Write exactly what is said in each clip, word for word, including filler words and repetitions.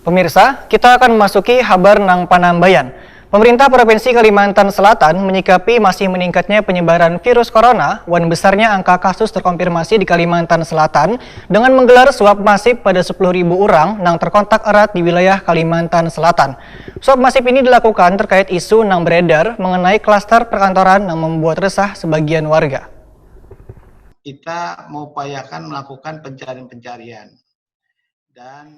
Pemirsa, kita akan memasuki habar nang panambayan. Pemerintah Provinsi Kalimantan Selatan menyikapi masih meningkatnya penyebaran virus corona wan besarnya angka kasus terkonfirmasi di Kalimantan Selatan dengan menggelar swab masif pada sepuluh ribu orang nang terkontak erat di wilayah Kalimantan Selatan. Swab masif ini dilakukan terkait isu nang beredar mengenai klaster perkantoran yang membuat resah sebagian warga. Kita mengupayakan melakukan pencarian-pencarian.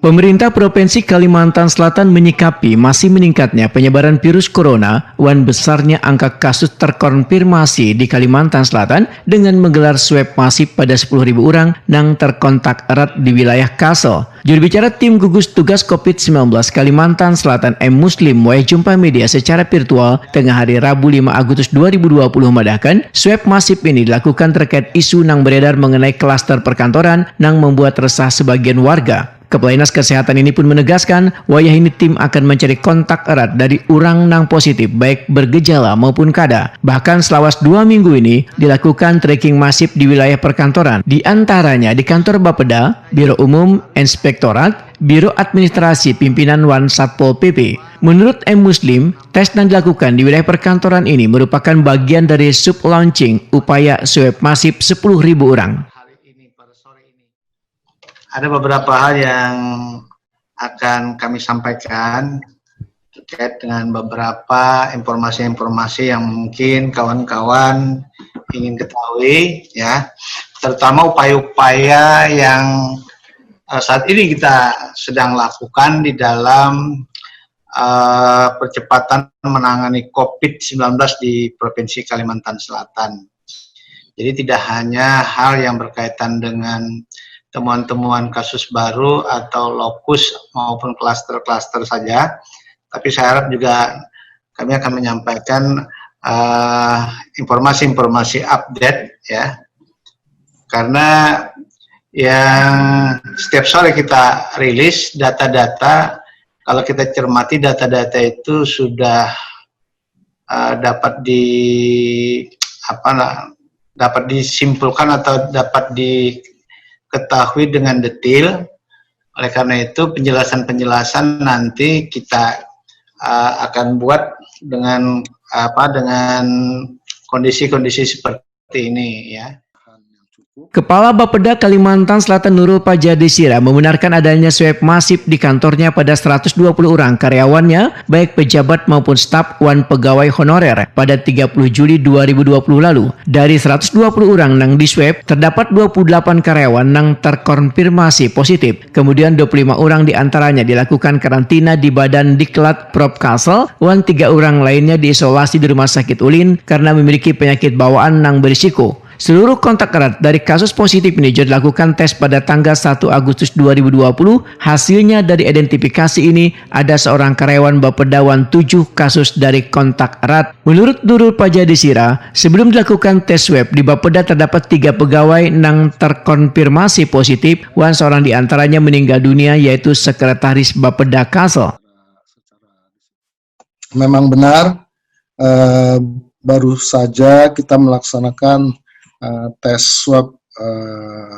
Pemerintah Provinsi Kalimantan Selatan menyikapi masih meningkatnya penyebaran virus corona wan besarnya angka kasus terkonfirmasi di Kalimantan Selatan dengan menggelar swab masif pada sepuluh ribu orang nang terkontak erat di wilayah Kalsel. Juru bicara tim gugus tugas covid sembilan belas Kalimantan Selatan M Muslim wayah jumpa media secara virtual tengah hari Rabu lima Agustus dua ribu dua puluh madahkan, swab masif ini dilakukan terkait isu nang beredar mengenai klaster perkantoran nang membuat resah sebagian warga. Kepala Dinas Kesehatan ini pun menegaskan, wayah ini tim akan mencari kontak erat dari urang nang positif baik bergejala maupun kada. Bahkan selawas dua minggu ini dilakukan tracking masif di wilayah perkantoran, di antaranya di kantor Bapeda, Biro Umum, Inspektorat, Biro Administrasi Pimpinan wan Satpol P P. Menurut M Muslim, tes yang dilakukan di wilayah perkantoran ini merupakan bagian dari sub launching upaya swab masif sepuluh ribu orang. Ada beberapa hal yang akan kami sampaikan terkait dengan beberapa informasi-informasi yang mungkin kawan-kawan ingin ketahui, ya, terutama upaya-upaya yang uh, saat ini kita sedang lakukan di dalam uh, percepatan menangani covid sembilan belas di Provinsi Kalimantan Selatan. Jadi tidak hanya hal yang berkaitan dengan temuan-temuan kasus baru atau lokus maupun klaster-klaster saja, tapi saya harap juga kami akan menyampaikan informasi-informasi uh, update, ya, karena yang setiap sore kita rilis data-data, kalau kita cermati data-data itu sudah uh, dapat di apa dapat disimpulkan atau dapat diketahui dengan detail. Oleh karena itu penjelasan-penjelasan nanti kita uh, akan buat dengan apa dengan kondisi-kondisi seperti ini, ya. Kepala Bapeda Kalimantan Selatan Nurul Paja Desira membenarkan adanya swab masif di kantornya pada seratus dua puluh orang karyawannya, baik pejabat maupun staf wan pegawai honorer pada tiga puluh Juli dua ribu dua puluh lalu. Dari seratus dua puluh orang nang di swab, terdapat dua puluh delapan karyawan nang terkonfirmasi positif. Kemudian dua puluh lima orang di antaranya dilakukan karantina di Badan Diklat Prop Kalsel, wan tiga orang lainnya diisolasi di Rumah Sakit Ulin karena memiliki penyakit bawaan nang berisiko. Seluruh kontak erat dari kasus positif ini juga dilakukan tes pada tanggal satu Agustus dua ribu dua puluh. Hasilnya dari identifikasi ini ada seorang karyawan Bapeda wan tujuh kasus dari kontak erat. Menurut Nurul Paja Desira, sebelum dilakukan tes swab di Bapeda terdapat tiga pegawai nang terkonfirmasi positif wan seorang di antaranya meninggal dunia yaitu sekretaris Bapeda Kalsel. Memang benar, eh, baru saja kita melaksanakan eh, tes swab eh,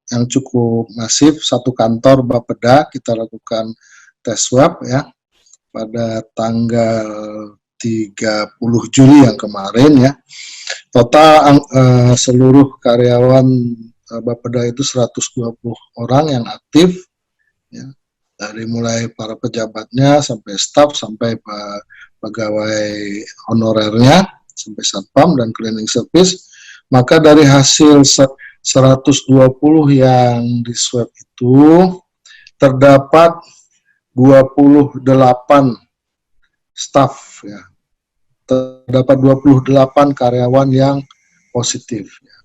yang cukup masif, satu kantor Bapeda kita lakukan tes swab, ya, pada tanggal tiga puluh Juli yang kemarin, ya. Total eh, seluruh karyawan eh, Bapeda itu seratus dua puluh orang yang aktif, ya, dari mulai para pejabatnya sampai staf sampai pegawai honorernya sampai satpam dan cleaning service. Maka dari hasil seratus dua puluh yang di swab itu terdapat dua puluh delapan staf, ya. Terdapat dua puluh delapan karyawan yang positif, ya.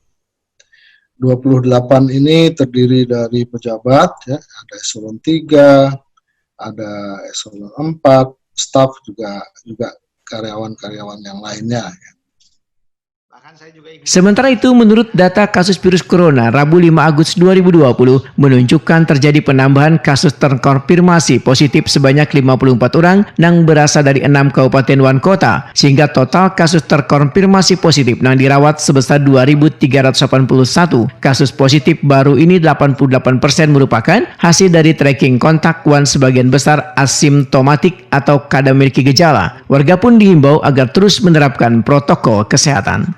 dua puluh delapan ini terdiri dari pejabat, ya, ada eselon tiga, ada eselon empat, staf juga juga karyawan-karyawan yang lainnya, ya. Sementara itu, menurut data kasus virus corona Rabu lima Agustus dua ribu dua puluh menunjukkan terjadi penambahan kasus terkonfirmasi positif sebanyak lima puluh empat orang nang berasal dari enam kabupaten wan kota, sehingga total kasus terkonfirmasi positif nang dirawat sebesar dua ribu tiga ratus delapan puluh satu. Kasus positif baru ini delapan puluh delapan persen merupakan hasil dari tracking kontak wan sebagian besar asimptomatik atau kada memiliki gejala. Warga pun diimbau agar terus menerapkan protokol kesehatan.